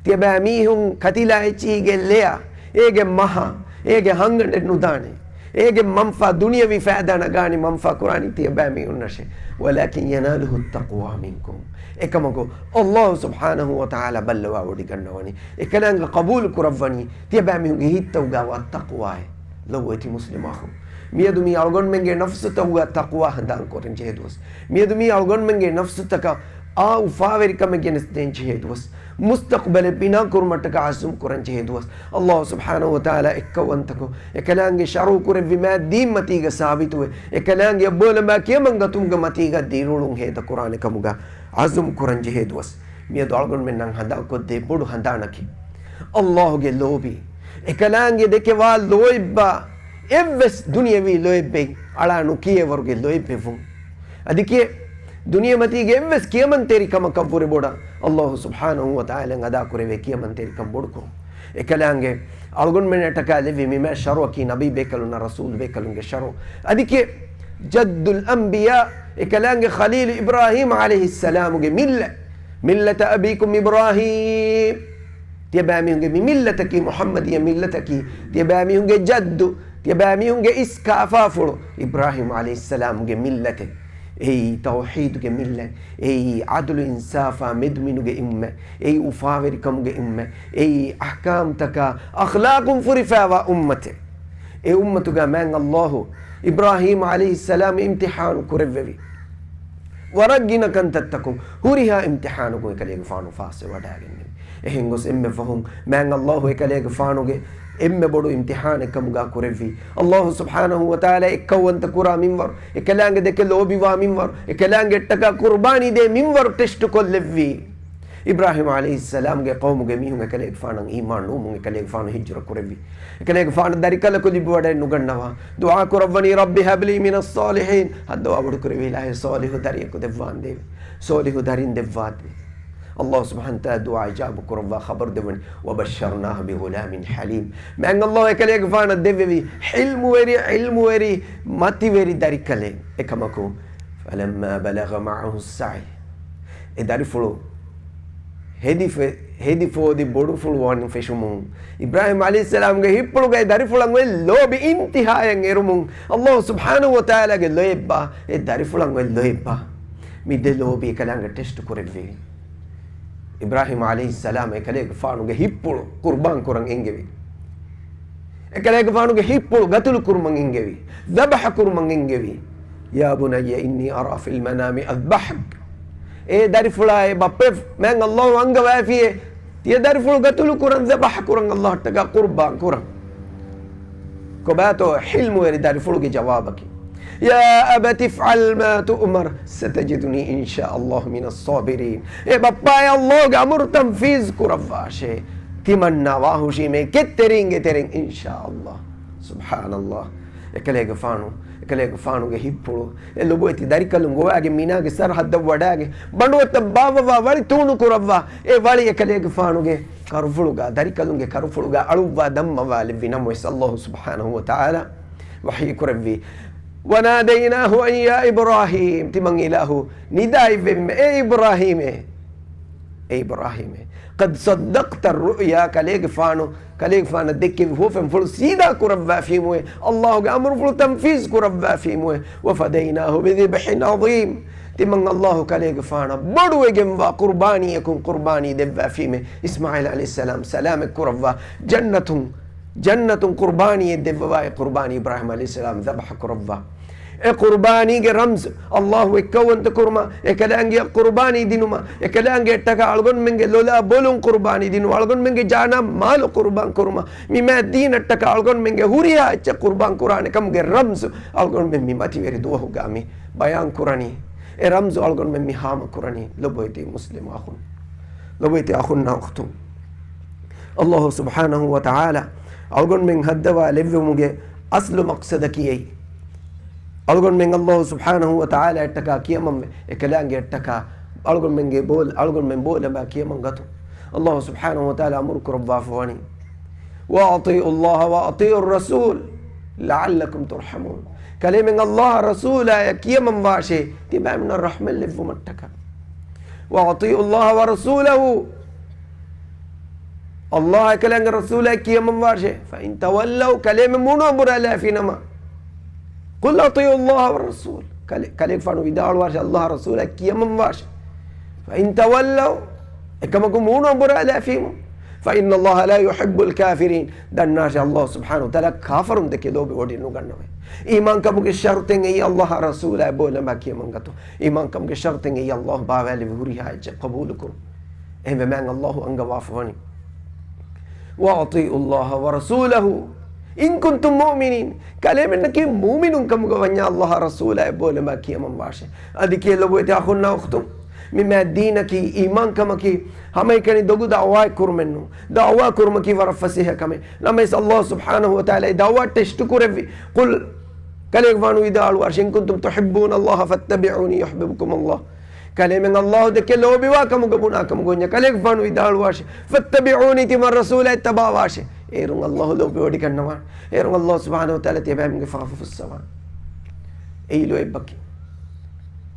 ތިޔަބައިމީހުން ކަތިލާ އެއްޗިހިގެ ލެޔާ، އޭގެ މަހާ، އޭގެ ހަނގަނޑެއް ނުދާނެ. އޭގެ މަންފާ، ދުނިޔަވީ ފައިދާ ނަގާނީ މަންފާ ކުރާނީ ތިޔަބައިމީހުންނަށޭ. ولكن يناله التقوى منكم. އެކަމަކު، ﷲ ސުބްޙާނަހޫ ވަތަޢާލާ ބައްލަވާވޮޑިގަންނަވަނީ، އެކަލާނގެ ޤަބޫލު ކުރައްވަނީ، ތިޔަބައިމީހުންގެ ހިތްތަކުގައިވާ ތަޤްވާއެއް. ލޮބުވެތި މުސްލިމް އަޚުން، މިއަދު މީ އަޅުގަނޑުމެންގެ ނަފްސުތަކުގަ ތަޤްވާ ހަނދާންކުރަން ޖެހޭ ދުވަސް. މިއަދު މީ އަޅުގަނޑުމެންގެ ނަފްސުތަކަށް އާ އުފާވެރިކަމެއް ގެނެސްދޭން ޖެހޭ ދުވަސް، މުސްތަޤްބަލެއް ބިނާ ކުރުމަށްޓަކާ ޢަޒުމް ކުރަން ޖެހޭ ދުވަސް، ﷲ ސުބްޙާނަހޫ ވަތަޢާލާ އެއްކައުވަންތަކޮށް، އެކަލާނގެ ޝަރުޢު ކުރެއްވި މާތް ދީން މަތީގަ ސާބިތުވެ، އެކަލާނގެ ބޯލަނބާ ކިޔަމަން ގަތުމުގެ މަތީގަ ދިރިއުޅުން ހޭދަކުރާނެ ކަމުގަ ޢަޒުމް ކުރަން ޖެހޭ ދުވަސް. މިއަދު އަޅުގަނޑުމެންނަށް ހަނދާންކޮށްދޭ ބޮޑު ހަނދާނަކީ، ﷲ ގެ ލޯބި، އެކަލާނގެ ދެކެ ވާ ލޯތްބާ، އެއްވެސް ދުނިޔަވީ ލޯތްބެއް އަޅާ ނުކިޔޭވަރުގެ ލޯތްބެއްވުން. އަދި ކިޔޭ، ދުނިޔެމަތީގެ އެއްވެސް ކިޔަމަންތެރިކަމަކަށްވުރެ ބޮޑަށް ﷲ ސުބްޙާނަހޫ ވަތަޢާލާ އަދާކުރެވޭ ކިޔަމަންތެރިކަން ބޮޑުކުރުން. އެކަލާނގެ އަޅުގަނޑުމެންނަށްޓަކާ ލެއްވި މި މާތް ޝަރުޢަކީ ނަބީ ބޭކަލުންނަށް ރަސޫލު ބޭކަލުންގެ ޝަރުޢު. އަދި ކިޔޭ، ޖައްދުލް އަންބިޔާ، އެކަލާނގެ ޚަލީލު އިބްރާހީމް ޢަލައިހިއްސަލާމުގެ މިއްލަތް، މިއްލަތަ އަބީކުމް އިބްރާހީމް. ތިޔަބައިމީހުންގެ މި މިއްލަތަކީ މުޙައްމަދިއްޔަ މިއްލަތަކީ، ތިޔަބައިމީހުންގެ ޖައްދު، ތިޔަބައިމީހުންގެ އިސް ކާފާފުޅު އިބްރާހީމް ޢަލައިހިއްސަލާމުގެ މިއްލަތެއް. އެއީ ތައުޙީދުގެ މިއްލަތް، އެއީ ޢަދުލު އިންސާފާ މެދުމިނުގެ އުއްމަތް، އެއީ އުފާވެރިކަމުގެ އުއްމަތް، އެއީ އަޙްކާމްތަކާ އަޚްލާޤުން ފުރިފައިވާ އުއްމަތެއް. އެ އުއްމަތުގަ މާތް ﷲ އިބްރާހީމް ޢަލައިހިއްސަލާމް އިމްތިޙާނު ކުރެއްވެވި. ވަރަށް ގިނަ ކަންތައްތަކުން ހުރިހާ އިމްތިޙާނަކުން އެކަލޭގެފާނު ފާސްވެވަޑައިގެންނެވި. އެހެން ގޮސް އެންމެ ފަހުން މާތް ﷲ އެކަލޭގެފާނުގެ އެންމެ ބޮޑު އިމްތިޙާނެއް ކަމުގަ ކުރެއްވި. ﷲ ސުބްޙާނަހޫ ވަތަޢާލާ އެއްކައުވަންތަ ކުރާ މިންވަރު، އެކަލާނގެ ދެކެ ލޯބިވާ މިންވަރު، އެކަލާނގެ އަށްޓަކާ ޤުރުބާނީ ދޭ މިންވަރު ޓެސްޓު ކޮށްލެއްވި. އިބްރާހީމް ޢަލައިހިއްސަލާމްގެ ޤައުމުގެ މީހުން އެކަލޭގެފާނަށް އީމާން ނުވުމުން އެކަލޭގެފާނު ހިޖުރަ ކުރެއްވި. އެކަލޭގެފާނު ދަރިކަލަކު ލިބިވަޑައެއް ނުގަންނަވާ. ދުޢާ ކުރައްވަނީ، رب هب لي من الصالحين. ހައްދަވާ ބޮޑުކުރެއްވި އިލާހޭ، ޞާލިޙު ދަރިއަކު ދެއްވާނދޭވެ. ޞާލިޙު ދަރިން ދެއްވާދޭ. ﷲ ސުބްޙާނަހޫ ވަތަޢާލާ ދުޢާ އިޖާބަ ކުރައްވާ ޚަބަރު ދެއްވަނީ، وبشرناه بغلام حليم. މާތް ﷲ އެކަލޭގެފާނަށް ދެއްވެވި ޙިލްމުވެރި، ޢިލްމުވެރި، މަތިވެރި ދަރިކަލެއް. އެކަމަކު، فلما بلغ معه السعي. އެ ދަރިފުޅު ހެދި ފެ-، ހެދި ފޯދި ބޮޑުފުޅުވާން ފެށުމުން، އިބްރާހީމް ޢަލައިހިއްސަލާމްގެ ހިތްޕުޅުގައި ދަރިފުޅަށް އޮތް ލޯބި އިންތިހާޔަށް އެރުމުން، ﷲ ސުބްޙާނަހޫ ވަތަޢާލާގެ ލޯތްބާ، އެ ދަރިފުޅަށް އޮތް ލޯތްބާ، މި ދެ ލޯބި އެކަލާނގެ ޓެސްޓު ކުރެއްވި. އިބްރާހީމް ޢަލައިހިއްސަލާމް އެކަލޭގެފާނުގެ ހިތްޕުޅު ޤުރުބާން ކުރަން އެންގެވި. އެކަލޭގެފާނުގެ ހިތްޕުޅު ގަތުލު ކުރުމަށް އެންގެވި. ޛަބަޙަ ކުރުމަށް އެންގެވި. يا بني إني أرى في المنام أذبحك. އޭ ދަރިފުޅާ، އޭ ބައްޕަ، މާތް ﷲ އަންގަވައިފިއޭ، ތިޔަ ދަރިފުޅު ގަތުލު ކުރަން، ޛަބަޙަ ކުރަން، ﷲ އަށްޓަކާ ޤުރުބާން ކުރަން. ކޮބާތޯ ޙިލްމުވެރި ދަރިފުޅުގެ ޖަވާބަކީ؟ يا أبت افعل ما تؤمر ستجدني إن شاء الله من الصابرين. އޭ ބައްޕާ، ﷲގެ އަމުރު ތަންފީޒު ކުރައްވާށޭ. ތިމަންނާ ވާހުށީމޭ ކެތްތެރީންގެ ތެރެއިން، އިންޝާﷲ. ސުބްޙާނަﷲ. އެކަލޭގެފާނު، އެކަލޭގެފާނުގެ ހިތްޕުޅު، އެ ލޮބުވެތި ދަރިކަލުން ގޮވާގެން މިނާގެ ސަރަހައްދަށް ވަޑާގެން، ބަނޑުވައްތަށް ބާއްވަވާ ވަޅި ތޫނު ކުރައްވާ، އެ ވަޅި އެކަލޭގެފާނުގެ ކަރުފުޅުގަ، ދަރިކަލުންގެ ކަރުފުޅުގަ އަޅުއްވާ ދަންމަވާލެއްވި ނަމަވެސް، ﷲ ސުބްޙާނަހޫ ވަތަޢާލާ ވަޙީ ކުރެއްވި، وناديناه أن يا إبراهيم، ތިމަން އިލާހު ނިދާއެއްވެވީމެ، އޭ އިބްރާހީމޭ، އޭ އިބްރާހީމޭ، قد صدقت الرؤيا، ކަލޭގެފާނު، ކަލޭގެފާނަށް ދެއްކެވި ހުވަފެންފުޅު ސީދާ ކުރައްވާފީމުއޭ، ﷲގެ އަމުރުފުޅު ތަންފީޒު ކުރައްވާފީމުއޭ، وفديناه بذبح عظيم، ތިމަން ﷲ ކަލޭގެފާނަށް ބޮޑުވެގެންވާ ޤުރުބާނީއަކުން ޤުރުބާނީ ދެއްވާފީމޭ، އިސްމާޢީލް ޢަލައިހިއްސަލާމް ސަލާމަތް ކުރައްވާ، ޖަންނަތުން ޖަންނަތުން ޤުރުބާނީއެއް ދެއްވަވާ، އެ ޤުރުބާނީ އިބްރާހީމް ޢަލައިހިއްސަލާމް ޛަބަޙަ ކުރައްވާ. އެ ޤުރުބާނީގެ ރަމްޒު، ﷲ އެއްކައުވަންތަ ކުރުމަށް، އެކަލާނގެއަށް ޤުރުބާނީ ދިނުމަށް، އެކަލާނގެއަށްޓަކާ އަޅުގަނޑުމެންގެ ލޮލާ ބޮލުން ޤުރުބާނީ ދިނުމަށް، އަޅުގަނޑުމެންގެ ޖާނާ މާލު ޤުރުބާން ކުރުމަށް، މި މާތް ދީނަށްޓަކާ އަޅުގަނޑުމެންގެ ހުރިހާ އެއްޗެއް ޤުރުބާން ކުރާނެ ކަމުގެ ރަމްޒު އަޅުގަނޑުމެން މި މަތިވެރި ދުވަހުގަ މި ބަޔާން ކުރަނީ. އެ ރަމްޒު އަޅުގަނޑުމެން މި ހާމަ ކުރަނީ. ލޮބުވެތި މުސްލިމް އަޚުން، ލޮބުވެތި އަޚުންނާ އުޚްތުން، ﷲ ސުބްޙާނަހޫ ވަތަޢާލާ އަޅުގަނޑުމެން ހައްދަވާ ލެއްވުމުގެ އަސްލު މަޤްޞަދަކީ އެއީ. އަޅުގަނޑުމެން ﷲ ސުބްޙާނަހޫ ވަތަޢާލާއަށްޓަކާ ކިޔަމަންވެ، އެކަލާނގެއަށްޓަކާ އަޅުގަނޑުމެންގެ ބޯލް-، އަޅުގަނޑުމެން ބޯލަނބާ ކިޔަމަން ގަތުން. ﷲ ސުބްޙާނަހޫ ވަތަޢާލާ އަމުރު ކުރައްވާފަވަނީ، وأطيعوا الله وأطيعوا الرسول لعلكم ترحمون. ކަލޭމެން ﷲ އާ ރަސޫލާއަށް ކިޔަމަންވާށޭ، ތިބާމެންނަށް ރަޙްމަތް ލެއްވުމަށްޓަކާ. وأطيعوا الله ورسوله، ﷲ އާ އެކަލާނގެ ރަސޫލާއަށް ކިޔަމަންވާށޭ. فإن تولوا، ކަލޭމެން މޫނު އަނބުރާލާފިނަމަ، قل أطيعوا الله والرسول، ކަލޭ-، ކަލޭގެފާނު ވިދާޅުވާށޭ، ﷲ އާ ރަސޫލާއަށް ކިޔަމަންވާށޭ. فإن تولوا، އެކަމަކު މޫނު އަނބުރާލާފީމު، فإن الله لا يحب الكافرين. ދަންނާށޭ، ﷲ ސުބްޙާނަހޫ ވަތަޢާލާ ކާފަރުން ދެކެ ލޯބިވޮޑި ނުގަންނަވޭ. އީމާންކަމުގެ ޝަރުޠެއް އެއީ ﷲ އާ ރަސޫލާ އެބައޮތްލަމާ ކިޔަމަންގަތު. އީމާންކަމުގެ ޝަރުޠެއް އެއީ ﷲ ބާވާލެއްވި ހުރިހާ އެއްޗެއް ޤަބޫލުކުރުން. އެހެންވެ މާތް ﷲ އަންގަވާފަ ވަނީ، وأطيعوا الله ورسوله إن كنتم مؤمنين. ކަލޭމެންނަކީ މުއުމިނުން ކަމުގަ ވަންޏާ ﷲ އާ ރަސޫލާ އެބައޮތްލަމާ ކިޔަމަންވާށޭ. އަދި ކިޔެއް ލޮބުވެތި އަޚުންނާ އުޚްތުން، މި މާތް ދީނަކީ އީމާންކަމަކީ ހަމައެކަނި ދޮގު ދަޢުވާއެއް ކުރުމެއްނޫން. ދަޢުވާ ކުރުމަކީ ވަރަށް ފަސޭހަ ކަމެއް. ނަމަވެސް ﷲ ސުބްޙާނަހޫ ވަތަޢާލާ އެ ދަޢުވާ ޓެސްޓު ކުރެއްވި. قل، ކަލޭގެފާނު ވިދާޅުވާށޭ، إن كنتم تحبون الله فاتبعوني يحببكم الله. ކަލޭމެން ﷲ ދެކެ ލޯބިވާ ކަމުގަ ބުނާ ކަމުގަ ވަންޏާ ކަލޭގެފާނު ވިދާޅުވާށޭ، فاتبعوني، ތިމަން ރަސޫލާ އެއްތަބާވާށޭ. އޭރުން ﷲ ލޯބިވޮޑިގަންނަވާނެ. އޭރުން ﷲ ސުބްޙާނަހޫ ވަތަޢާލާ ތިޔަބައިމީހުންގެ ފާފަ ފުއްސަވާނެ. އެއީ ލޯތްބަކީ.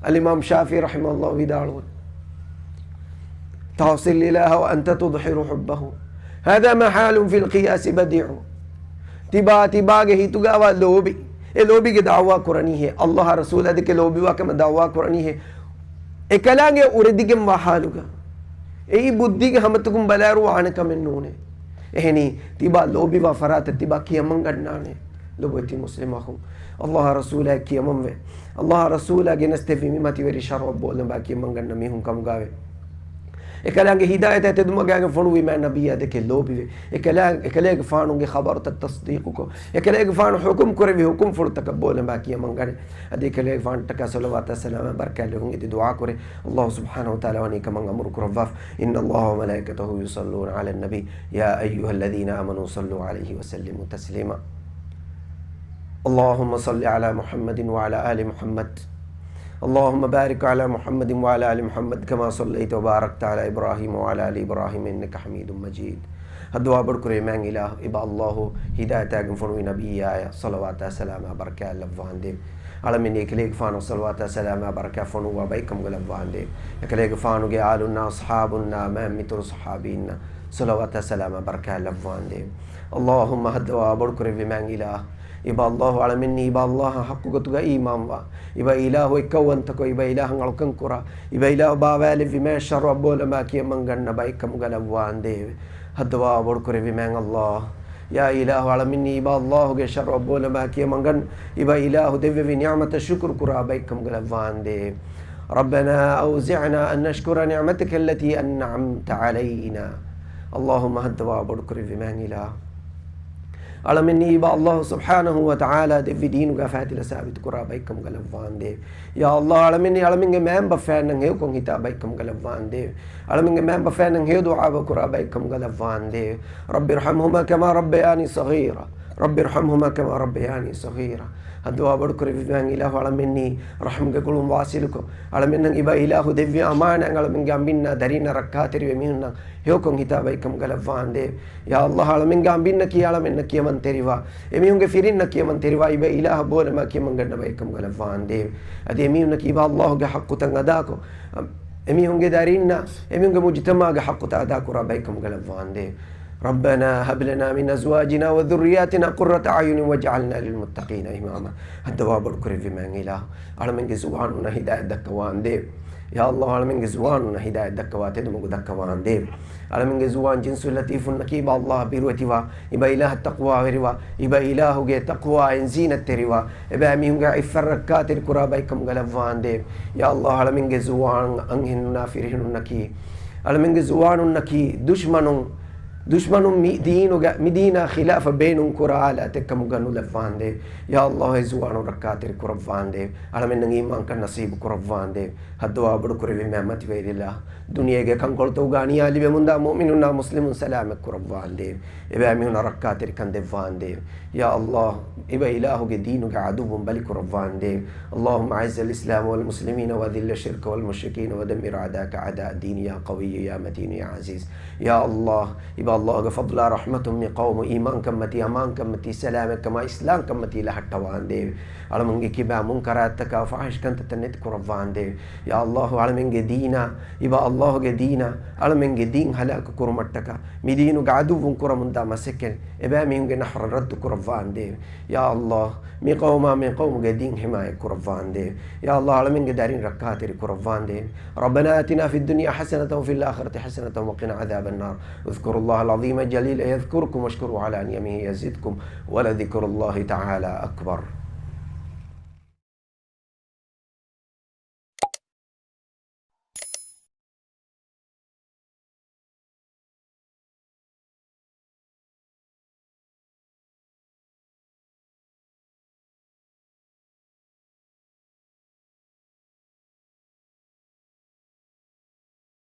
އަލްއިމާމް ޝާފިޢީ ރަޙިމަހުﷲ ވިދާޅުވޭ، تصل الإله وأنت تظهر حبه، هذا محال في القياس بديع. ތިބާ ތިބާގެ ހިތުގައިވާ ލޯބި، އެ ލޯބީގެ ދަޢުވާ ކުރަނީހޭ، ﷲ އާ ރަސޫލާ ދެކެ ލޯބިވާ ކަމަށް ދަޢުވާ ކުރަނީހޭ، އެކަލާނގެ އުރެދިގެންވާ ޙާލުގަ. އެއީ ބުއްދީގެ ހަމަތަކުން ބަލާއިރު ވާނެ ކަމެއް ނޫނޭ. އެހެނީ، ތިބާ ލޯބިވާ ފަރާތަށް ތިބާ ކިޔަމަންގަންނާނެ. ލޮބުވެތި މުސްލިމް އަޚުން، ﷲ އާ ރަސޫލާ ކިޔަމަންވެ. ﷲ އާ ރަސޫލާ ގެނެސްދެއްވި މި މަތިވެރި ޝަރުޢަށް ބޯލަނބާ ކިޔަމަންގަންނަ މީހުން ކަމުގައިވެ. އެކަލާނގެ ހިދާޔަތާ ތެދުމަގާގެން ފޮނުވި މާތް ނަބިއްޔާ ދެކެ ލޯބިވެ. އެކަލާ، އެކަލޭގެފާނުގެ ޚަބަރުތައް ތަޞްދީޤުކޮށް، އެކަލޭގެފާނު ޙުކުމް ކުރެއްވި ޙުކުމްފުޅުތަކަށް ބޯލަނބާ ކިޔަމަންގަނެ. އަދި އެކަލޭގެފާނަށްޓަކާ ޞަލަވާތާ ސަލާމާ ބަރަކާތް ލެއްވުން އެދި ދުޢާ ކުރޭ. ﷲ ސުބްޙާނަހޫ ވަތަޢާލާ ވަނީ ކަމަށް އަމުރު ކުރައްވާފަ، إن الله وملائكته يصلون على النبي يا أيها الذين آمنوا صلوا عليه وسلموا تسليما. اللهم صل على محمد وعلى آل محمد. اللهم بارك على محمد وعلى آل محمد كما صليت وباركت على إبراهيم وعلى آل إبراهيم إنك حميد مجيد. ހައްދަވާ ބޮޑުކުރޭ މާތް އިލާހު، އިބަ ﷲ ހިދާޔަތާގެން ފޮނުވި ނަބިއްޔާޔަށް ޞަލަވާތާ ސަލާމާ ބަރަކާތް ލައްވާނދޭވެ. އަޅަމެން އެކަލޭގެފާނަށް ޞަލަވާތާ ސަލާމާ ބަރަކާތް ފޮނުއްވާ ބައެއްކަމުގަ ލައްވާނދޭވެ. އެކަލޭގެފާނުގެ އާލުންނާ އަޞްޙާބުންނާ މާތް މިތުރު ޞަޙާބީންނަށް ޞަލަވާތާ ސަލާމާ ބަރަކާތް ލައްވާނދޭވެ. ﷲ ހައްދަވާ ބޮޑުކުރެއްވި މާތް އިލާހު، އިބަ ﷲ އަޅަމެންނީ އިބަ ﷲ އާ ޙައްޤު ގޮތުގަ އީމާންވާ، އިބަ އިލާހު އެއްކައުވަންތަކޮށް، އިބަ އިލާހަށް އަޅުކަން ކުރާ، އިބަ އިލާހު ބާވާލެއްވި މާތް ޝަރުޢަށް ބޯލަނބާ ކިޔަމަންގަންނަ ބައެއްކަމުގަ ލައްވާނދޭވެ. ހައްދަވާ ބޮޑުކުރެއްވި މާތް ﷲ، ޔާ އިލާހު އަޅަމެންނީ އިބަ ﷲ ގެ ޝަރުޢަށް ބޯލަނބާ ކިޔަމަންގަން، އިބަ އިލާހު ދެއްވެވި ނިޢުމަތަށް ޝުކުރު ކުރާ ބައެއްކަމުގަ ލައްވާނދޭވެ. ربنا أوزعنا أن نشكر نعمتك التي أنعمت علينا. ﷲ ހައްދަވާ ބޮޑުކުރެއްވި މާތް އިލާހު، އަޅަމެންނީ އިބަ ﷲ ސުބްޙާނަހޫ ވަތަޢާލާ ދެއްވި ދީނުގަ ފާތިލަ ސާބިތު ކުރާ ބައެއްކަމުގަ ލައްވާނދޭވެ. ޔާ ﷲ އަޅަމެންނީ އަޅަމެންގެ މައިންބަފައިންނަށް ހެޔޮކޮށް ހިތާ ބައެއްކަމުގަ ލައްވާނދޭވެ. އަޅަމެންގެ މައިންބަފައިންނަށް ހެޔޮ ދުޢާ ކުރާ ބައެއްކަމުގަ ލައްވާނދޭވެ. رب ارحمهما كما ربياني صغيرا. رب ارحمهما كما ربياني صغيرا. ހައްދަވާ ބޮޑުކުރެއްވި މާތް އިލާހު އަޅަމެންނީ ރަޙްމުގެ ގުޅުން ވާޞިލުކޮށް، އަޅަމެންނަށް އިބަ އިލާހު ދެއްވި އަމާނާތް އަޅަމެންގެ އަނބިންނާ ދަރީންނާ ރައްކާތެރިވެ މީހުންނަށް ހެޔޮކޮށް ހިތާ ބައެއްކަމުގަ ލައްވާނދޭވެ. ޔާ ﷲ އަޅަމެންގެ އަނބިންނަކީ އަޅަމެންނަށް ކިޔަމަންތެރިވާ، އެމީހުންގެ ފިރިންނަށް ކިޔަމަންތެރިވާ، އިބަ އިލާހަށް ބޯލަމާ ކިޔަމަންގަންނަ ބައެއްކަމުގަ ލައްވާނދޭވެ. އަދި އެމީހުންނަކީ އިބަ ﷲ ގެ ޙައްޤުތައް އަދާކޮށް، އެމީހުންގެ ދަރީންނާ، އެމީހުންގެ މުޖުތަމަޢުގެ ޙައްޤުތައް އަދާކުރާ ބައެއްކަމުގަ ލައްވާނދޭވެ. ربنا هب لنا من أزواجنا وذرياتنا قرة أعين واجعلنا للمتقين إماما. ހައްދަވާ ބޮޑުކުރެއްވި މާތް އިލާހު، އަޅަމެންގެ ޒުވާނުންނަށް ހިދާޔަތް ދައްކަވާނދޭވެ. ޔާ ﷲ އަޅަމެންގެ ޒުވާނުންނަށް ހިދާޔަތް ދައްކަވާ ތެދުމަގު ދައްކަވާނދޭވެ. އަޅަމެންގެ ޒުވާން ޖިންސު ލަތީފުންނަކީ އިބަ ﷲ އަށް ބިރުވެތިވާ، އިބަ އިލާހަށް ތަޤްވާވެރިވާ، އިބަ އިލާހުގެ ތަޤްވާ އިން ޒީނަތްތެރިވާ، އެބައިމީހުންގެ ޢިއްފަތް ރައްކާތެރި ކުރާ ބައެއްކަމުގަ ލައްވާނދޭވެ. ޔާ ﷲ އަޅަމެންގެ ޒުވާން އަންހެނުންނާ ފިރިހެނުންނަކީ، އަޅަމެންގެ ޒުވާނުންނަކީ ދުޝްމަނުން، ދުޝްމަނުން މި ދީނުގަ، މި ދީނާ ޚިލާފަށް ބޭނުން ކުރާ އާލާތެއްކަމުގަ ނުލައްވާނދޭވެ. ޔާ ﷲ އެ ޒުވާނުން ރައްކާތެރި ކުރައްވާނދޭވެ. އަޅަމެންނަށް އީމާންކަން ނަސީބު ކުރައްވާނދޭވެ. ހައްދަވާ ބޮޑުކުރެއްވި މާތް މަތިވެރި އިލާހު، ދުނިޔޭގެ ކަންކޮޅުތަކުގަ އަނިޔާ ލިބެމުންދާ މުއުމިނުންނާ މުސްލިމުން ސަލާމަތް ކުރައްވާނދޭވެ. އެބައިމީހުންނަށް ރައްކާތެރިކަން ދެއްވާނދޭވެ. ޔާ ﷲ، އިބަ އިލާހުގެ ދީނުގެ ޢަދުއްވުން ބަލިކުރައްވާނދޭވެ. اللهم أعز الإسلام والمسلمين وأذل الشرك والمشركين ودمر أعداءك أعداء الدين يا قوي يا متين يا عزيز. ޔާ ﷲ، އިބަ ﷲ ގެ ފަޟްލާ ރަޙްމަތުން މި ޤައުމު އީމާންކަންމަތީ، އަމާންކަންމަތީ، ސަލާމަތްކަމާ، އިސްލާމްކަންމަތީ ލަހައްޓަވާނދޭވެ. އަޅަމުންގެ ކިބާ މުންކަރާތްތަކާ ފާޙިޝްކަންތައް ނެތި ކުރައްވާނދޭވެ. ޔާ ﷲ، އަޅަމެންގެ ދީނާ، އިބަ ﷲ ﷲ ގެ ދީނާ، އަޅަމެންގެ ދީން ހަލާކު ކުރުމަށްޓަކާ، މި ދީނުގެ ޢަދުއްވުން ކުރަމުންދާ މަސައްކަތް އެބައިމީހުންގެ ނަފްރަތް ރައްދު ކުރައްވާނދޭވެ. ޔާ ﷲ، މި ޤައުމާ މި ޤައުމުގެ ދީން ޙިމާޔަތް ކުރައްވާނދޭވެ. ޔާ ﷲ، އަޅަމެންގެ ދަރިން ރައްކާތެރި ކުރައްވާނދޭވެ. ربنا آتنا في الدنيا حسنة وفي الآخرة حسنة وقنا عذاب النار. اذكروا الله العظيم الجليل يذكركم واشكروه على نعمه يزدكم ولذكر الله تعالى أكبر.